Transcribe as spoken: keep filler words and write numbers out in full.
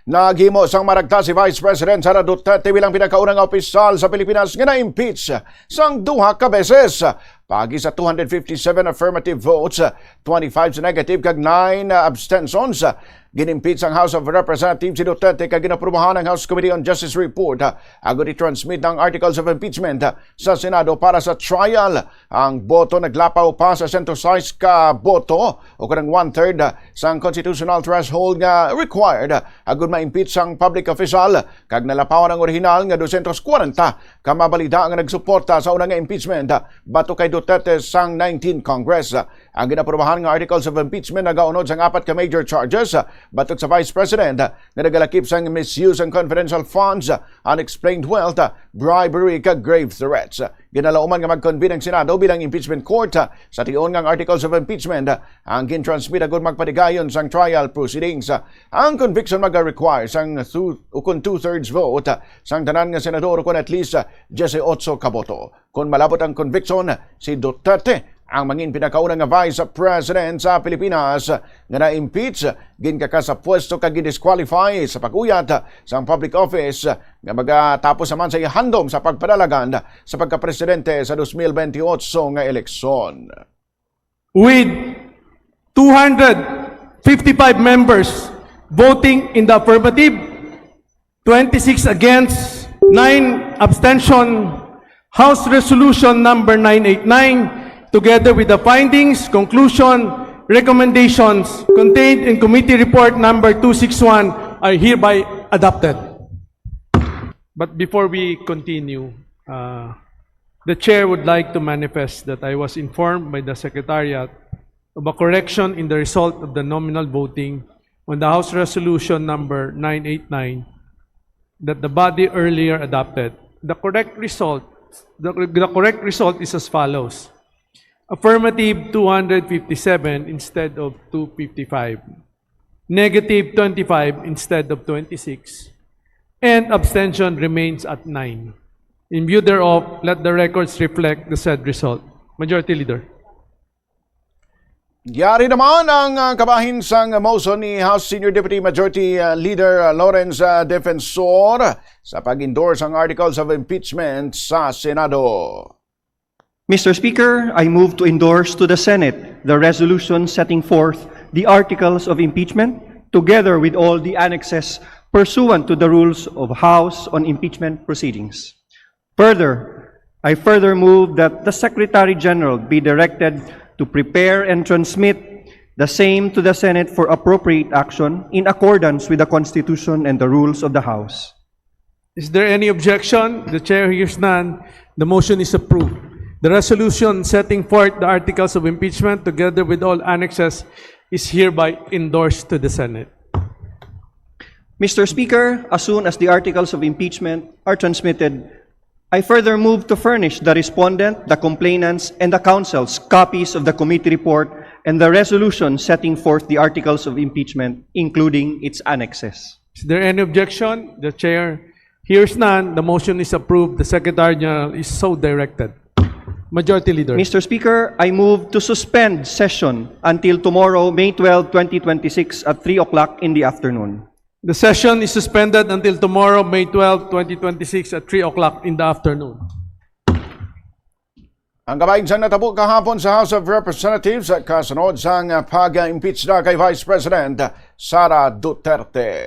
Naghimo sang maragta si Vice President Sara Duterte bilang pinakauna nga opisyal sa Pilipinas nga na-impeach sang duha ka beses. Paagi sa two hundred fifty-seven affirmative votes, twenty-five sa negative kag nine abstentions, gin-impeach ang House of Representatives si Duterte kag ginaprobahan ang House Committee on Justice report, ah, agud i-transmit ang articles of impeachment, ah, sa Senado para sa trial. Ang boto naglapaw pa sa sento sais ka boto, o kanang one-third, ah, sang constitutional threshold nga required, ah, agud ma-impeach ang public official, kag nalapawan ang orihinal nga dosyentos kwarenta ka mabalita nga nagsuporta sa una nga impeachment, ah, batok kay Duterte sang nineteenth Congress. Ang ginaprobahan nga articles of impeachment nagaunod sang apat ka major charges, ah, batok sa Vice President, ah, nga nagalakip sang misuse sang confidential funds, ah, unexplained wealth, ah, bribery, kag grave threats. Ginalauman nga mag-convene ang Senado bilang impeachment court, ah, sa tion nga ang articles of impeachment, ah, ang gin-transmit agud magpatigayon sang trial proceedings. Ah, ang conviction maga-require sang two, ukon two-thirds vote, ah, sang tanan nga senador, ukon at least, ah, diyesotso ka boto. Kon malabot ang conviction, si Duterte ang mangin pinakauna nga vice president sa Pilipinas nga na-impeach, ginkaka sa pwesto kag gin-disqualify sa pag-uyat sang public office nga magatapos naman sa ihandom sa pagpadalagan sa pagkapresidente sa dos mil bentiocho nga eleksyon. With two hundred fifty-five members voting in the affirmative, twenty-six against, nine abstention, House Resolution number nine eight nine, together with the findings, conclusion, recommendations contained in Committee Report number two six one are hereby adopted. But before we continue, uh, the chair would like to manifest that I was informed by the secretariat of a correction in the result of the nominal voting on the House Resolution number nine eight nine that the body earlier adopted. The correct result, the, the correct result is as follows. Affirmative two hundred fifty-seven instead of two fifty-five. Negative twenty-five instead of twenty-six. And abstention remains at nine. In view thereof, let the records reflect the said result. Majority Leader. Yari naman ang, ah, kabahin sang motion ni House Senior Deputy Majority, ah, Leader, ah, Lawrence, ah, Defensor sa pag-endorse ang articles of impeachment sa Senado. Mister Speaker, I move to endorse to the Senate the resolution setting forth the articles of impeachment together with all the annexes pursuant to the rules of House on impeachment proceedings. Further, I further move that the Secretary General be directed to prepare and transmit the same to the Senate for appropriate action in accordance with the Constitution and the rules of the House. Is there any objection? The chair hears none. The motion is approved. The resolution setting forth the articles of impeachment together with all annexes is hereby endorsed to the Senate. Mister Speaker, as soon as the articles of impeachment are transmitted, I further move to furnish the respondent, the complainants, and the counsels copies of the committee report and the resolution setting forth the articles of impeachment, including its annexes. Is there any objection? The chair hears none. The motion is approved. The Secretary General is so directed. Majority Leader. Mister Speaker, I move to suspend session until tomorrow, May twelve, twenty twenty-six at three o'clock in the afternoon. The session is suspended until tomorrow, May twelve, twenty twenty-six at three o'clock in the afternoon. Ang kabahin sang natabo kahapon sa House of Representatives kasunod sang pag-impeach na kay Vice President Sara Duterte.